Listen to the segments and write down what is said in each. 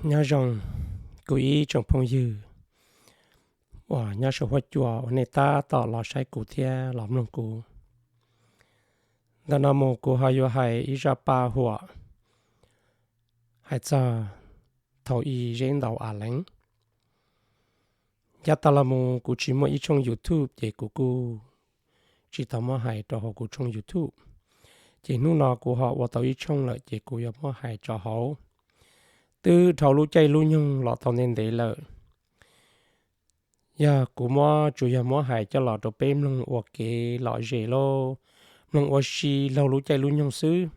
Nyob zoo, kuv ib tsoom phooj ywg uas nyob saum huab cua uas nej tab tom los saib kuv thiab los mloog kuv. Ntawm no mus kuv ho yuav hais ib zaj paj huam hais txog thaum i zeb ntaus a leev. Yav tas los mus kuv tsis muaj ib tshooj YouTube ces kuv kuj tsis tau muab hais rau hauv kuv tshooj YouTube. Ces hnub no kuv ho ua tau ib tshooj lawm ces kuv yuav muab hais rau hauv. Twb dhau lub caij lub nyoog los tau ntev ntev lawm. Yog kuv muab tsuas yog muab hais coj los rau peb mloog ua kev lom zem lauj, mloog ua si laug lub caij lub nyoog xwb.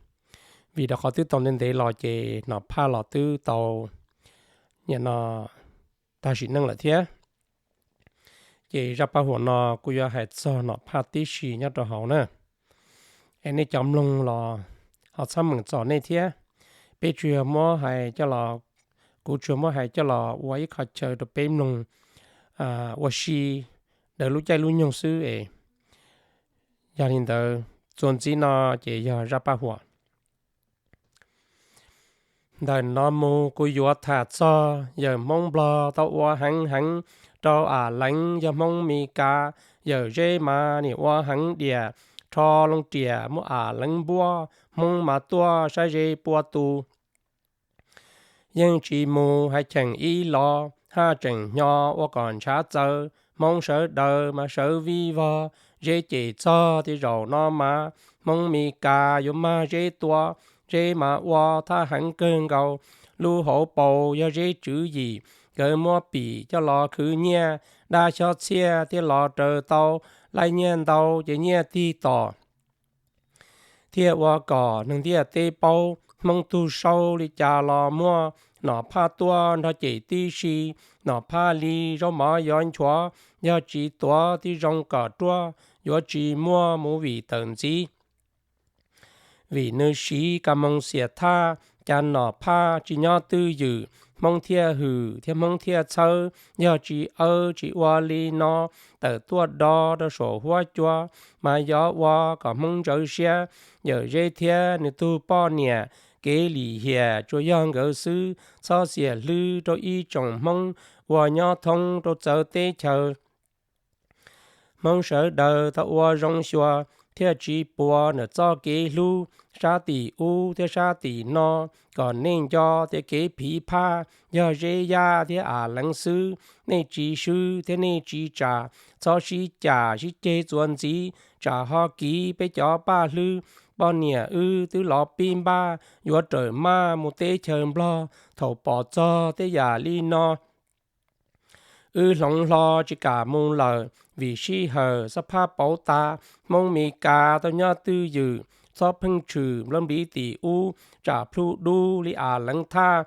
Vim rau qhov twb tau ntev ntev los ces Nom Phaj los twb tau nim no tag sim neej lawm thiab. Ces zaj paj huam no kuv yuav hais txog Nom Phaj tib si nyob rau hauv na. Es nej cov mloog los ho txhob meem txom nej thiab. Peb tsuas yog muab hais coj los, kuv tsuas muab hais coj los ua ib qho chaw rau peb mloog ua si daws lub caij lub nyoog xwb es. Yog li ntawd txuas ntxiv no ces yog zaj paj huam. Ntawm no mus kuv yuav tham txog yawm Hmoob Nplog tau ua heev heev rau a leev, yog Hmoob Mes Kas yawm Zeb mas nim ua heev diam, rho loo riam muab a leev npuab, Hmoob mas tuaj saib ze pua tus. Yeej tsis mus hais cheem ib los, haj tseem hnyo ua kom ntshav txawv, Hmoob sawv daws mas sawv vij vog, Zeb cem txog tej zaum no mas, Hmoob Mes Kas yuav mag Zeb tua, Zeb mas ua thaj heev kawg nkaus, lub hauv paus yog Zeb tswv yim, nkawd muab pim coj los khwv nyiaj, dab xyob txhiaj thiaj los raws tau, laij nyiaj ntau ces nyiaj tig tom. Thiaj ua kom neeg ntiaj teb paub, Hmoob tug sau li cas los muaj, Nom Phaj tuaj nrog cem tib si, Nom Phaj li zaub mov yuav nchuav, yog tsis tuav tib zoo kom ruaj, yuav tsis muaj mus vim tawm ntxiv. Vim nws siv ka moos xiam thaj, cas Nom Phaj tsis nyob twj ywm, Hmoob thiaj hwm thiab Hmoob thiaj txhawb, yog tsis awb tsis ua li no, tawm tuaj do rau saum huab cua, mas yuav ua kom Hmoob ntsawv siab. Yawm Zeb thiab nws tug poj niam, kev lim hiam tsuas yog nkawd xwb, txhob xiam hlwb rau ib tsoom Hmoob uas nyob thoob rau txawv teb chaws. Hmoob sawv daws tau ua zoo xyuas, thiaj tsis puas ntawm txoj kev hlub, sab tim ub thiab sab tim no, kom nej nco tias kev phiv phaj yog Zeb Yaj thiab a leev xwb. Nej tsis swb thiab nej tsis tsam, txhob sib cam sib ceg txuas ntxiv, tsam ho kiv peb cov paj hlwb. Poj niam wb twb los pib npaj, yuav rawm maj mus teb chaws Nplog, thaum pom txog tej yam li no, wb hloov hlo tsis kam mus lawm, vim sij hawm xob phaj pauv tas, Hmoob Mes Kas tau nyob twj ywm, txhob pheej tshwm nplawv npliv tim ub, tsam plhu dub li a leev thaj.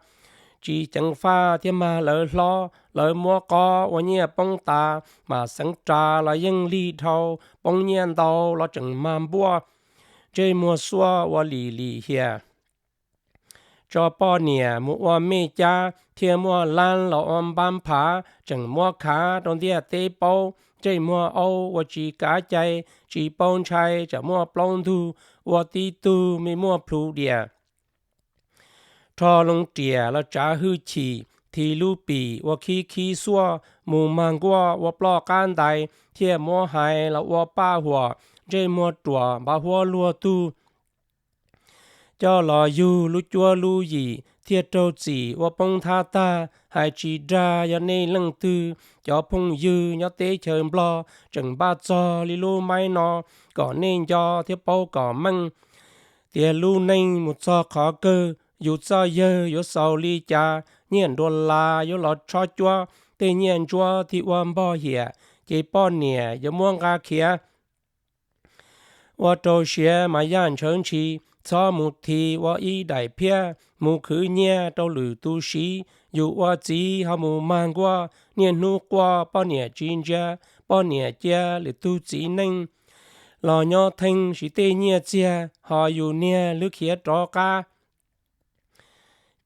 Tsis ceev faj thiab mag lawv hlob, lawv muab qob ua nyiaj poob tas, mam xeev ras los yeej lig dhau, poob nyiaj ntau los tseem mag npuaj, ntsej muag xuaj ua lim lim hiam. Tso poj niam mus ua mej cab, thiaj muaj lab los ua npab phav, tseem muab khav rau ntiaj teb paub, ntsej muag aub ua tsis kav cai, tsis paub ntshai tsam muaj plaub ntug, ua tib tug me muaj plhu diam. Rho loo riam los tsav hwj chim, thi lub pim ua khib khib xuaj, mus mag nkuaj ua ploj qab ntais, thiaj muab hais los ua paj huam, ntsej muag ruam npav huab luag tug. Coj los yug lub cuab lub yim, thiaj raug txim ua poob thab tag, hais tsis dag yog nej leej twg, cov phooj ywg nyob teb chaws Nplog tseem npaj txog li lub maib no, kom nej nco thiab paub kom meej, tias lub neej mus txog qhov kawg, yus txoj yawg yuav xaus li cas, nyiaj nruas las yuav los tshob cuab, tej nyiaj ntsuab thiaj ua npog hiam, ces poj niam yuav muab nqa khiav. Ua rau siav mas yaj ntshawv ntshis, txhob mus thi ua ib daim phiaj, mus khwv nyiaj rau lwm tus siv, yus ua txiv ho mus mag nkuaj, niaj hnub quaj poj niam tsis ntsia, poj niam cia lwm tug txiv neej los nyob theej siv tej nyiaj txiag, ho yus niag lub khiav rov qab.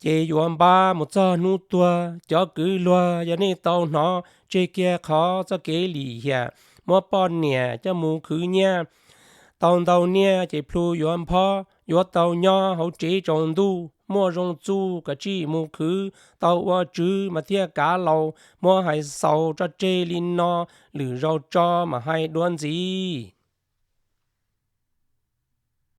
Ces yuav npab mus txog hnub tuag, cov kwv luag yog nej tau hnov, tseg kiag qhov txoj kev lim hiam, muab poj niam coj mus khwv nyiaj. Tau ntau niaj ces plhu yuav nphob, yuav tau nyob hauv tsev tsaus ntuj, muaj zoo txuj kav tsij mus khwv, tau ua tswv mas thiaj kav laus. Muab hais xaus tso tseg li no, lwm zaus tso mam hais dua ntxiv.